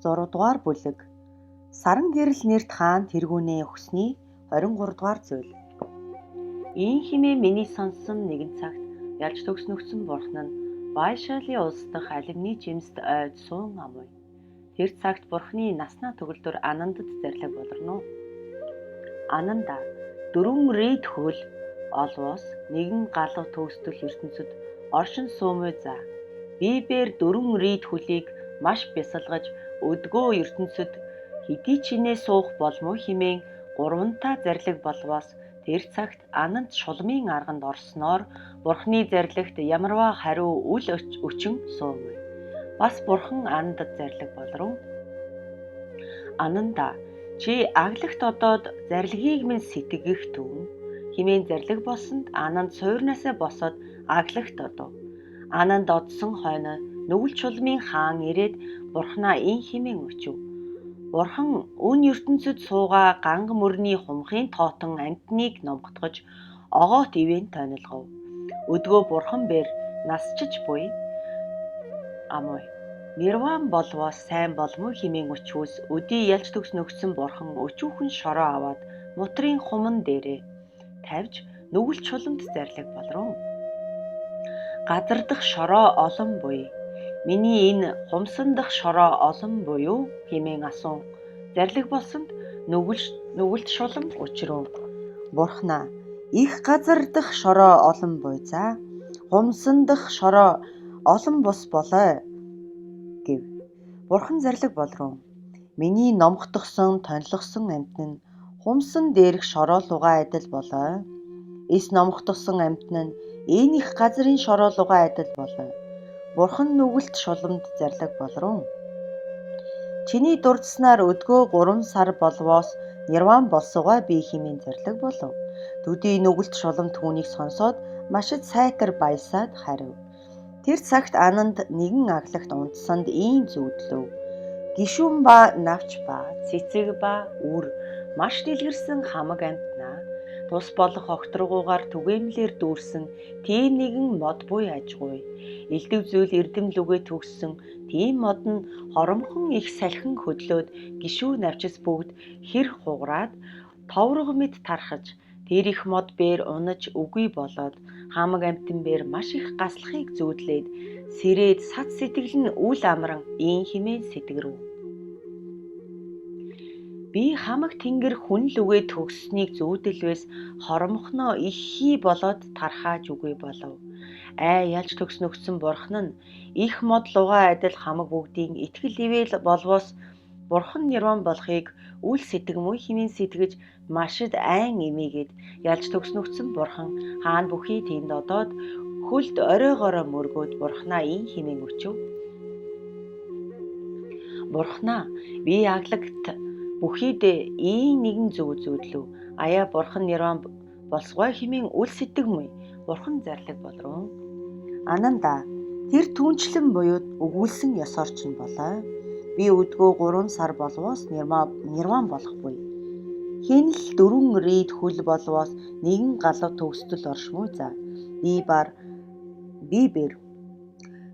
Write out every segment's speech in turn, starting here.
6 дугаар бүлэг. Саран гэрэл нэрт хаан тэргүүнээ өгсөний 23 дугаар зүйл. Ийм хэмээн миний сонссон нэгэн цагт ялж төгс нөхцөн бурхан нь Вайшали улс дахь алимны жимсд ойд суун амуй. Тэр цагт бурханы наснаа төгөлдөр Анандад зарлиг болорно уу? Ананда дөрвөн рейд хөл олвоос нэгэн галав төгсдөл ертөнцид оршин суумуй за. Бибер дөрвөн рейд хөлийг маш бясалгаж өдгөө ертөнцид хэдий чинээ суух болмоо хэмээн гурвантаа зарлиг болвоос тэр цагт Ананд шулмын арганд орсноор бурхны зарлагт ямарваа хариу үл өчөн суумуй. Бас бурхан Анандад зарлиг болров. Ананда чи аглагт одоод зарлагийг минь сэтгэх түн хэмээн зарлиг болсонд Ананд суурнаасаа босоод аглагт одов. Ананд одсон хойно нүгэл чулмын хаан ирээд бурхнаа ин хэмээн өчөв. Бурхан өн ертөнцид суугаа ганга мөрний хумхын тоотон амьтныг номготгож огоот ивэн тонилгов. Өдгөө бурхан бэр насчиж буй амуй. Нирван болвоос сайн болмоо хэмээн өчвөс өдий ялж төгс нөхцөн бурхан өчүүхэн шороо аваад мутрын хуман дээрээ тавьж нүгэл чуламд зарлиг болров. Газар дах шороо олон буй. Миний энэ хумсан дах шороо олон буюу хэмээн асуун. Зарлиг болсонд нүгэлт шулам учрав. Бурхнаа их газар дах шороо олон буй за. Хумсан дах шороо олон бус болой гэв. Бурхан зарлиг болров. Миний номготгосон, тонилгосон амьтан нь хумсан дээрх шороолугай адил болой. Эс номготгосон амьтан нь энэ их газрын шороолугай адил болой. Бурхан нүгэлт шуламд зарлиг болров. Чиний дурдсанаар өдгөө 3 сар болвоос нирван болсугай би хэмээн зарлиг болов. Төдий нүгэлт шулам түүнийг сонсоод машид сайтар баясаад харив. Тэр цагт Ананд нэгэн аглагт унтсанд ийм зүүдлэв. Гишүүн ба навч ба цэцэг ба үр маш дэлгэрсэн хамаг амьтнаа тус болох огторгуугаар түгээмлэр дүүрсэн тийм нэгэн мод буй ажгүй. Элдэв зүйл эрдэм лүгээ төгссөн тийм мод нь хоромхон их салхин хөдлөөд гишүү навчис бүгд хэр хугараад товрого мэд тархаж тэр их мод бээр унаж үгүй болоод хамаг амьтан бээр маш их гаслахыг зүүдлээд сэрээд сад сэтгэл нь үл амран ийн хэмээн сэтгэрв. Би хамаг тэнгэр хүн лүгээ төгссөнийг зүүдэлвэс хоромхноо их хий болоод тархааж үгүй болов. Ай ялж төгс нөхцөн бурхан нь их мод лугаа адил хамаг бүгдийн итгэл ивэл болвоос бурхан нирван болохыг үл сэтгэмүй хэмээн сэтгэж машид айн эмээгээд ялж төгс нөхцөн бурхан хаан бүхий тэнд одоод хөлд оройгоороо мөргөөд бурхнаа ийн хэмээн өчөв. Бурхнаа би аглагт бүхийд ийм нэгэн зөв зүүдлэв. Аяа бурхан нирван болсгой хэмээн үл сэтгэмүй бурхан зарлиг болров. Ананда тэр түнчлэн буюу өгүүлсэн ёсоор чинь болой. Би өдгөө 3 сар болвоос нирван болох буй. Хэн л 4 рейд хөл болвоос нэгэн галав төгсдөл оршмуу за. Би бэр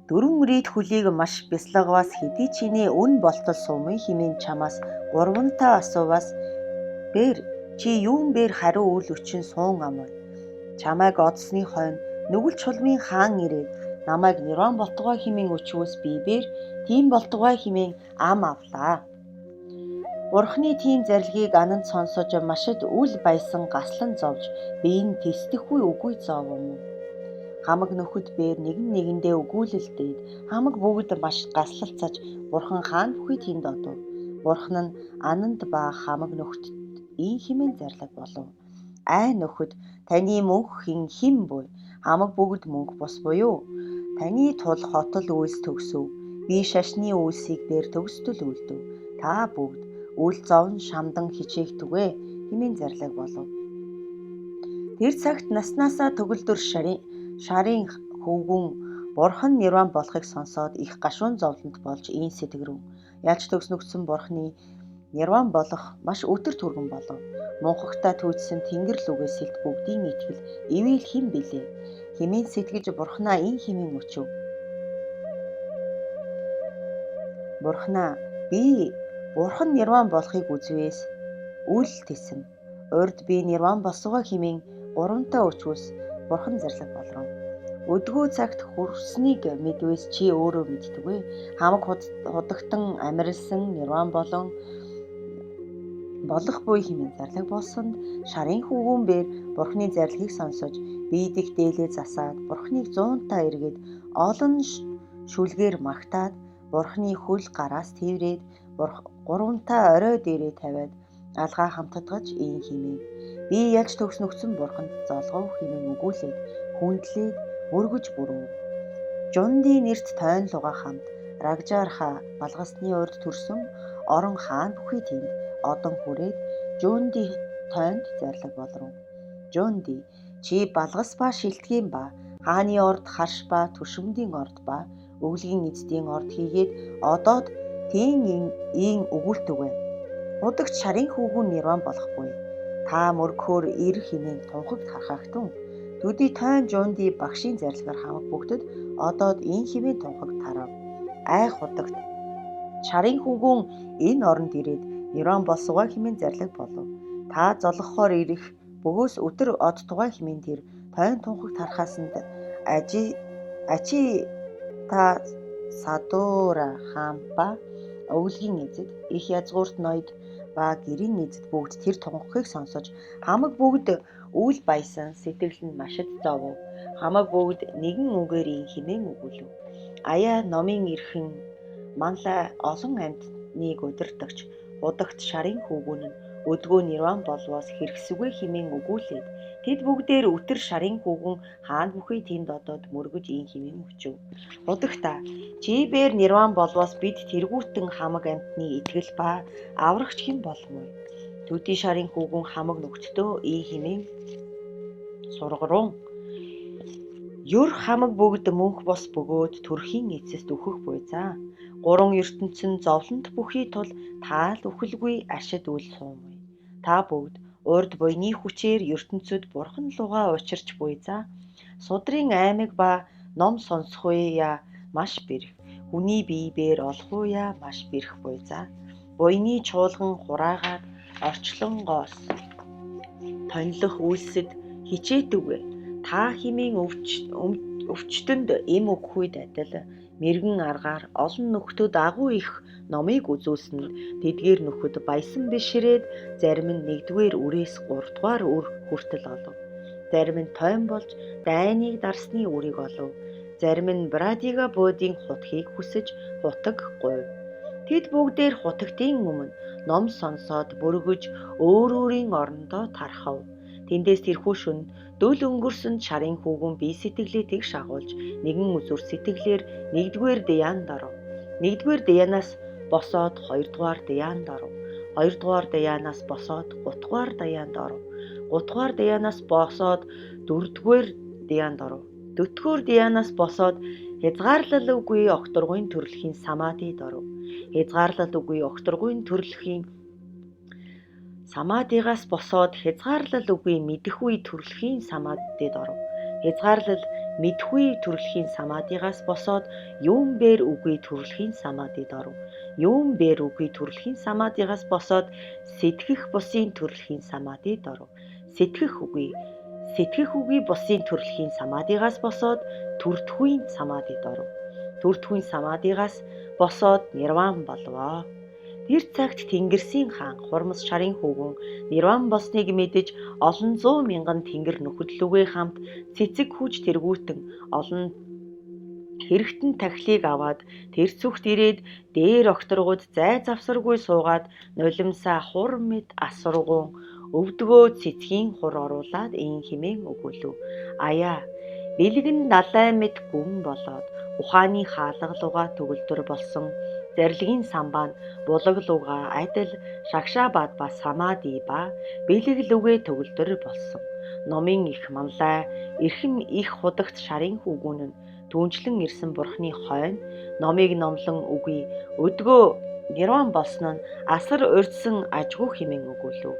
4 рейд хөлийг маш бясалгаваас хэдий чинээ өн болтол суумын хэмээн чамаас гурвантаа асууваас бэр чи юун бэр хариу үл өчөн суун амуй. Чамайг одсны хойно нүгэл чулмын хаан ирээд намайг нирван болтугай хэмээн өчвөөс би бэр тийм болтугай хэмээн ам авлаа. Бурхны тийм зарлагийг Ананд сонсож машид үл баясан гаслан зовж бие нь тэсдэхгүй үгүй зов юм уу. Хамаг нөхөд бээр нэгэн нэгэндээ өгүүлэлдээд хамаг бүгд маш гаслалцаж бурхан хаан бүхий тэнд одов. Бурхан нь Ананд ба хамаг нөхдөд ийн хэмээн зарлаг болов. Ай нөхөд таны мөнх хэн хэн буй хамаг бүгд мөнх бус буюу таны тул хотол үйлс төгсөв. Би шашны үйлсийг бээр төгсдөл үлдэв. Та бүгд үл зовн шамдан хичээх түгэ хэмээн зарлаг болов. Тэр цагт наснаасаа төгөлдөр шарын хөвгүн бурхан нирван болохыг сонсоод их гашуун зовлонт болж ийн сэтгэрв. Ялж төгс нөхцөн бурханы нирван болох маш өтөр түргэн болов. Мунхагтаа түүцсэн тэнгэр лүгээ сэлт бүгдийн итгэл ивэл хэн билээ хэмээн сэтгэж бурхнаа ийн хэмээн өчөв. Бурхнаа Би бурхан нирван болохыг үзвээс үл тэсэн. Урд би нирван болсгоо хэмээн гурамтаа өчвөс бурхан зарлаг болров. Өдгөө цагт хүрснийг мэдвэс чи өөрөө мэддэггүй. Хамаг худагтан амиралсан нирван болон болох буй хэмээн зарлаг болсонд шарын хүүгүн бээр бурхны зарлагыг сонсож бие дэх дээлээ засаад бурхныг 100 та эргээд олон шүлгээр магтаад бурхны хөл гараас тэрврээд гурамтаа орой дээрээ тавиад алгаа хамтдгаж ийм хэмээн би ялж төгс нүгцэн бурханд золгов хэмээн өгүүлээд хүндлээд мөргөж бүрүүв. Жундийн нэрт тойн луга хамт Рагжарха балгасны урд төрсөн орон хаан бүхий тэнд одон хүрээд Жунди тойнд зарлаг болров. Жунди чи балгас ба шилтгийн ба хааны орд харш ба түшмдийн орд ба өвлгийн эцдийн орд хийгээд одоод тийм ийн өгүүлтүгэ. Удагч шарын хүүгүн нирван болох буй. Та мөргөхөөр ир хэмээн тунхагт хархагтун. Төдий тойн Жунди багшийн зарлагаар хамаг бүгдэд одоод ийн хэмээн тунхагт тарав. Айх удагт шарын хүүгүн энэ оронд ирээд нирван болсугай хэмээн зарлаг болов. Та золгохоор ирэх бөгөөс өтөр од тугай хэмээн тэр тойн тунхаг тархаасанд ажи ачи та садуура хаан ба өвлгийн эзэд их язгуурт ноёд ба гэрийн эзэд бүгд тэр тунхагийг сонсож хамаг бүгд үл баясан сэтгэл нь машид зовов. Хамаг бүгд нэгэн үгээр ийн хэмээн өгүүлв. Аяа номын эрхэн манлай олон амьтныг удирдагч удагт шарын хүүгүн нь өдгөө нирван болвоос хэрэгсүгэ хэмээн өгүүлээд тэд бүгдээр өтөр шарын хүүгүн хаан бүхий тэнд одоод мөргөж ийн хэмээн өчөв. Удагта чи бээр нирван болвоос бид тэргүүтэн хамаг амьтны итгэл ба аврагч хэн болмой. Төдий шарын хүүгүн хамаг нөхдөдөө ийн хэмээн сургарун. Юр хамаг бүгд мөнх бос бөгөөд төрхийн эцэст өөхөх буй заа. Гурван ертөнцийн зовлонт бүхий тул таал үхэлгүй ашид үл суумуй. Та бүгд урд буйны хүчээр ертөнцид бурхан лугаа учирч буй заа. Судрын аймаг ба ном сонсохуйя маш бэрх. Хүний бие бээр олохуйя маш бэрх буй заа. Буйны чуулган хураагаад орчлонгоос тонилох үйлсэд хичээдүгэ. Та хэмээн өвчтөнд эм өгөхүйд адил мэргэн аргаар олон нөхдүүд агуу их номыг үзүүлсэн тэдгээр нөхөд баясан бишрээд зарим нь нэгдүгээр үрээс гуравдугаар үр хүртэл олов. Зарим нь тойм болж дайныг дарсны үрийг олов. Зарим нь Брадига буудын хутгийг хүсэж хутаг гуйв. Тэд бүгдээр хутагтын өмнө ном сонсоод мөргөж өөр өөрийн орондоо тархав. Тэндээс тэрхүү шөнө дөл өнгөрсөн шарын хүүгүн бие сэтгэлээ тэгш агуулж нэгэн үзүр сэтгэлээр нэгдүгээр дияанд оров. Нэгдүгээр диянаас босоод хоёрдугаар дияанд оров. Хоёрдугаар диянаас босоод гутгугаар дияанд оров. Гутгугаар диянаас босоод дөрөвдүгээр дияанд оров. Дөрөвдүгээр диянаас босоод хязгаарлал үгүй огторгуйн төрөлхийн самадид оров. Хязгаарлал үгүй огторгуйн төрөлхийн самадигаас босоод хязгаарлал үгүй мэдэхүй төрөлхийн самадид оров. Хязгаарлал мэдхгүй төрөлхийн самадигаас босоод юун бээр үгүй төрөлхийн самадид оров. Юун бээр үгүй төрөлхийн самадигаас босоод сэтгэх бусын төрөлхийн самадид оров. Сэтгэх үгүй сэтгэх үгүй бусын төрөлхийн самадигаас босоод төрдхүйн самадид оров. Төрдхүйн самадигаас босоод нирван болвоо. Тэр цагт Тэнгэрсийн хаан Хурмас шарын хүүгүн нирван болсныг мэдэж олон зуун мянган тэнгэр нөхөдлөгөө хамт цэцэг хүж тэргүүтэн олон хэрэгтэн тахилыг аваад тэр зүгт ирээд дээр огторгууд зай завсаргүй суугаад нулимсаа хур мэд асургуун өвдгөө цэцгийн хур оруулаад ийн хэмээн өгүүлв. Аяа бэлэг нь далай мэд гүн болоод ухааны хаалгалууга төгөлдөр болсон зарилгийн самбаа нь булаг лугаа адил шагшаабад ба самади ба бэлэг лүгээ төгөлдөр болсон. Номын их манлай эрхэм их худагт шарын хүүгүн нь түүнчлэн ирсэн бурхны хойно номыг номлон үгүй өдгөө нирван болсон нь асар урьдсан ажгүй хэмээн өгүүлв.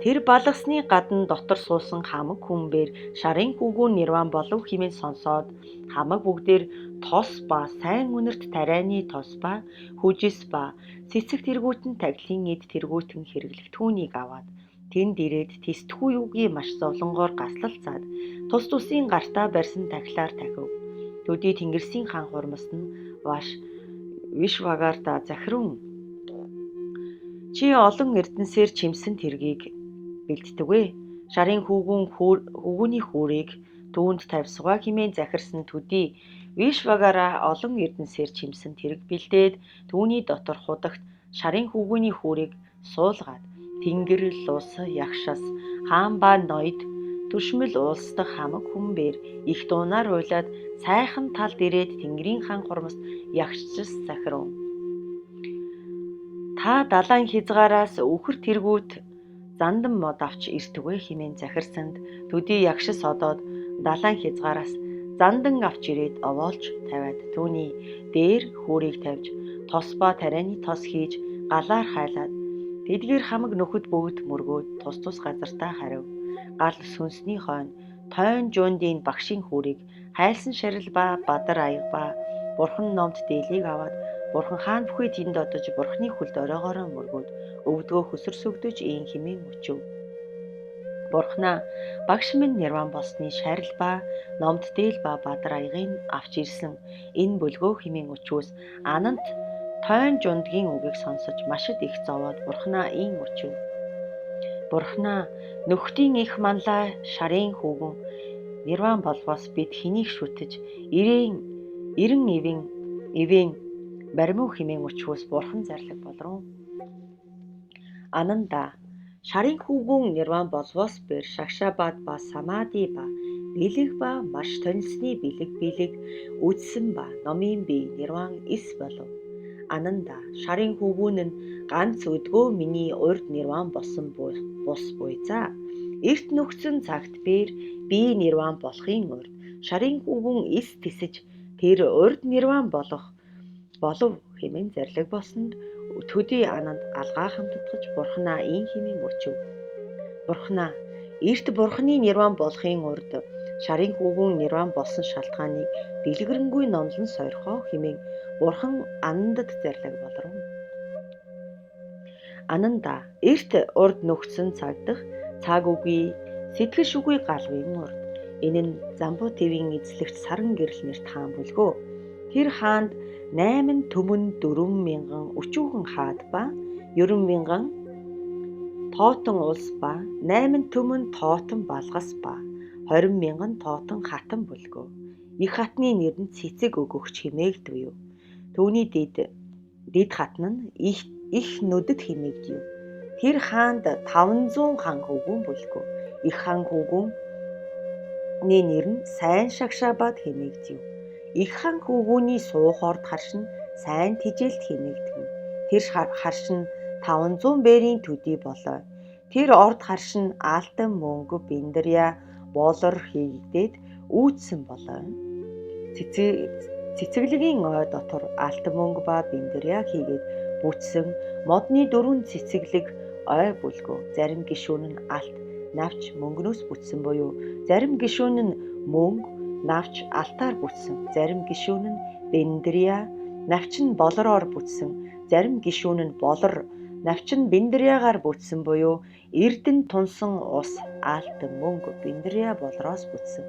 Тэр балгасны гадна дотор суусан хамаг хүмүүр шарын хүүгүн нирван болов хэмээн сонсоод хамаг бүгдээр тос ба сайн үнэрт тарианы тос ба хүжис ба цэцэг тэргүүтэн таглын эд тэргүүтэн хэрэглэгдэхүүнийг аваад тэнд ирээд тэстхүү юугийн маш зовлонгоор гаслалцаад тус тусын гартаа барьсан тахилаар тахив. Төдий тэнгэрсийн хаан хурмас нь ваш Вишвагарта захирун чи олон эрдэнсээр чимсэн тэргийг бэлддэг вэ? Шарын хүүгүн хүүгүний хүүрийг түүнд тавьсгаа хэмээн захирсан төдий Вишвагара олон эрдэнсээр чимсэн тэрэг бэлдээд түүний дотор худагт шарын хүүгүний хүүрийг суулгаад тэнгэр лус ягшас хаан ба ноёд түшмэл улс дахь хамаг хүмүүр их дуунаар уйлаад сайхан талд ирээд тэнгэрийн хаан хурмаст ягшис захирав. Та далайн хязгаараас үхэр тэргүүт зандан мод авч иртгвэ хэмээн захирсанд төдий ягшис одоод далайн хязгаараас зандан авч ирээд овоолж тавиад түүний дээр хүүрийг тавьж тос ба тарианы тос хийж галаар хайлаад тэдгээр хамаг нөхөд бүгд мөргөөд тус тус газартаа харив. Гал сүнсний хойно тойн жуундын багшийн хүүрийг хайлсан шарил ба бадар аяга ба бурхан номд дээлийг аваад бурхан хаан бүхий тэнд одож бурханы хүлд оройгоороо мөргөөд өвдгөө хөсөр сүгдэж ийн хэмээн өчөв. Бурханаа багш минь нирван болсны шарил ба номд дээл ба бадар аягийг авч ирсэн энэ бөлгөө хэмээн өчвөөс анант тойн жундгийн үгийг сонсож машид их зовоод бурханаа ийн өчөв. Бурханаа нөхдийн их манлай шарын хүүгэн нирван болвоос бид хэнийг шүтэж ирээн эрен ивэн ивэн баримуу хэмээн өчвөөс бурхан зарлаг болроо. Ананда шарын хүүгүн нирван болвоос бэр шагшаабад ба самади ба бэлэг ба маш тонилсны бэлэг бэлэг үдсэн ба номын бие нирван эс болов. Ананда шарын хүүгүн нь ганц өдгөө миний урд нирван болсон бус буйзаа. Эрт нөхцөн цагт бэр би нирван болохын урд шарын хүүгүн эс тисэж тэр урд нирван болох болов хэмээн зарлиг болсонд төдий ананд алгаа хамтдаж бурханаа ийн хэмээн өчөв. Бурханаа эрт бурханы нирван болохын урд шарын хүүгүн нирван болсон шалтгааныг дэлгэрэнгүй номлон сойрхоо хэмээн бурхан анандад зарлиг болров. Ананда эрт урд нөхцөн цаг дах цаг үгүй сэтгэл шүгүй галвын урд энэ нь Замбу твийн эзлэгч саран гэрэл нэрт хаан бүлгөө. Тэр хаанд 8 төмөн 4 мянган өчүүхэн хаад ба 90 мянган тоотон улс ба 8 төмөн тоотон балгас ба 20 мянган тоотон хатан бүлгөө. Их хатны нэр нь цэцэг өгөгч хэмээгдэв юу. Түүний дэд хатан нь их нүдэд хэмээгдэв. Тэр хаанд 500 хан хөвгүн бүлгөө. Их хан хөвгүнний нэр нь сайн шагшаабад хэмээгдэв. Их хан хөвгүүний суух орд харшин сайн тижээлт хэмээгдэв. Тэр харшин 500 бэрийн төдий болоо. Тэр орд харшин алтан мөнгө биндря болор хийгдээд үүтсэн болоо. Цэцэглэгийн ой дотор алтан мөнгө ба биндря хийгээд бүтсэн модны дөрвөн цэцэглэг ой бүлгөө. Зарим гишүүн нь алт, навч мөнгнөөс бүтсэн буюу зарим гишүүн нь мөнгө, навч алтаар бүтсэн. Зарим гишүүн нь биндря, навч нь болороор бүтсэн. Зарим гишүүн нь болор, навч нь биндрягаар бүтсэн буюу эрдэн тунсан ус, алт, мөнгө, биндря болроос бүтсэн.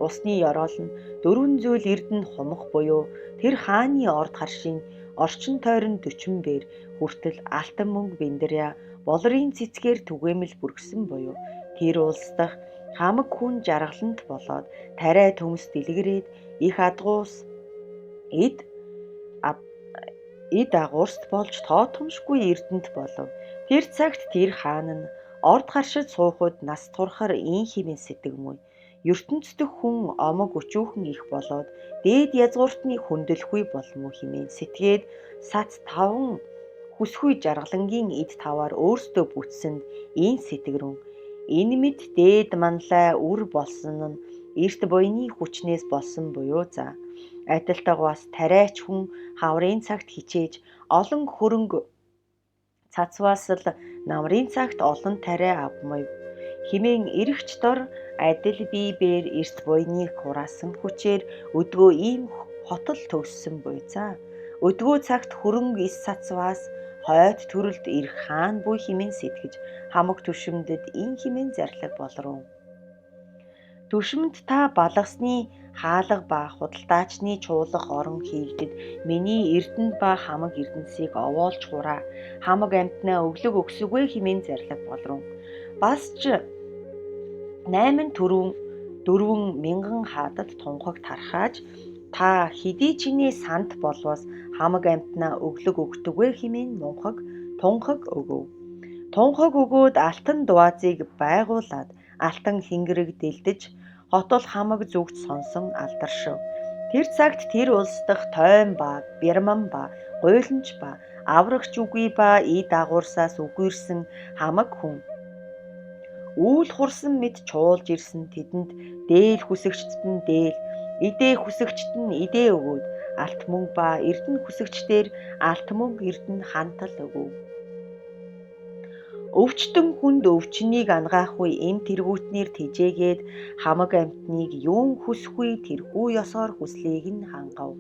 Усны ёроол нь дөрвөн зүйл эрдэн хумх буюу тэр хааны орд харшийн орчин тойрон 40 бээр хүртэл алтан мөнгө биндря болрын цэцгээр түгээмэл бүргсэн буюу тэр улс дахь хамаг хүн жаргалант болоод тариа төмс дэлгэрээд их адгуус эд агуурст болж тоотомшгүй эрдэнт болов. Тэр цагт тэр хаан нь орд харшид суухуд нас турхаар ийн хэмээн сэтгэмүй. ертөнц дэх хүн омог өчүүхэн их болоод дээд язгууртны хүндлэхгүй болмоо хэмээн сэтгээд сац таван хүсгүй жаргалангийн эд таваар өөрсдөө бүтсэнд ийн сэтгэрүн. Энэ мэд дээд манлай үр болсон нь эрт буйны хүчнээс болсон буюу за. Адилтгаас тариач хүн хаврын цагт хичээж олон хөрөнгө цацваас л намрын цагт олон тариа авмав хэмээн эрэгч дор адил бие бээр эрт буйны хураасан хүчээр өдгөө ийм хотол төгссөн буйцаа. Өдгөө цагт хөрөнгө ис сацваас хойд төрөлд ирэх хаан буй хэмээн сэтгэж хамаг түшимдэд ин хэмээн зарлиг болров. Түшимд та балгасны хаалга ба худалдаачны чуулга орон хийгдэд миний эрдэнэ ба хамаг эрдэнсийг овоолж хураа хамаг амьтнаа өглөг өгсөггүй хэмээн зарлиг болров. Бас ч 8 4 мянган хаадад тунхаг тархааж та хэдий чиний санд болвоос хамаг амьтнаа өглөг өгдөггүй хэмээн мунхаг тунхаг өгөв. Тунхаг өгөөд алтан дуазыг байгуулад алтан хингэрэг дэлдэж хотол хамаг зүгт сонсон алдаршив. Тэр цагт тэр улс дахь тойм ба бирман ба гуйланч ба аврагч үгүй ба ий дагуурсаас үгүйрсэн хамаг хүн үүл хурсан мэд чуулж ирсэн тэдэнд дээл хүсэгчдэд нь дээл, идээ хүсэгчдэд нь идээ өгөөд алт мөнгө ба эрдэнэ хүсэгчдээр алт мөнгө эрдэнэ хантал өгөв. Өвчтөн хүнд өвчнийг ангаах үе эм тэргүүтнээр тэжээгээд хамаг амьтныг юун хүсэхгүй тэрхүү ёсоор хүслийг нь хангав.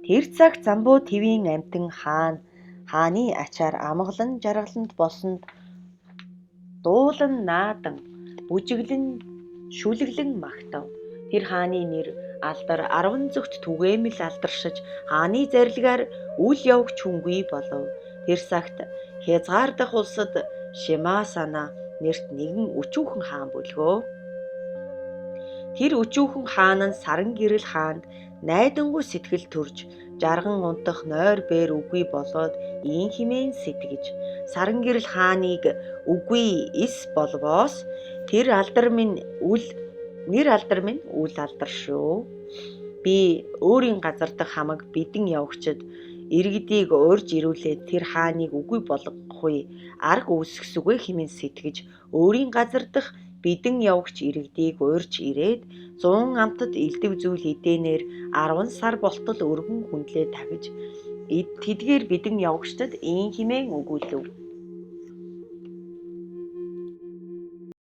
Тэр цагт Замбуу твийн амьтан хааны ачаар амгалан жаргаланд болсонд дуулан наадан бүжиглэн шүлэглэн магтав. Тэр хааны нэр алдар 10 зүгт түгээмэл алдаршиж хааны зарилгаар үл явагч хүнгүй болов. Тэр цагт хязгаар дахь улсад Шимаасана нэрт нэгэн өчүүхэн хаан бөлгөө. Тэр өчүүхэн хаан нь саран гэрэл хаанд найдангуй сэтгэл төрж жарган унтах нойр бээр үгүй болоод ийн хэмээн сэтгэж саран гэрэл хааныг үгүй эс болвоос тэр алдар минь үл нэр алдар минь үл алдар шүү. Би өөрийн газар дахь хамаг бидэн явагчид иргэдийг урьж ирүүлээд тэр хааныг үгүй болгохгүй арга үүсгэсүгэ хэмээн сэтгэж өөрийн газар дахь бидэн явагч иргэдийг урьж ирээд 100 амтад элдэв зүйл идээнээр 10 сар болтол өргөн хүндлээ тахиж тэдгээр бидэн явагчдад ийн хэмээн өгүүлэв.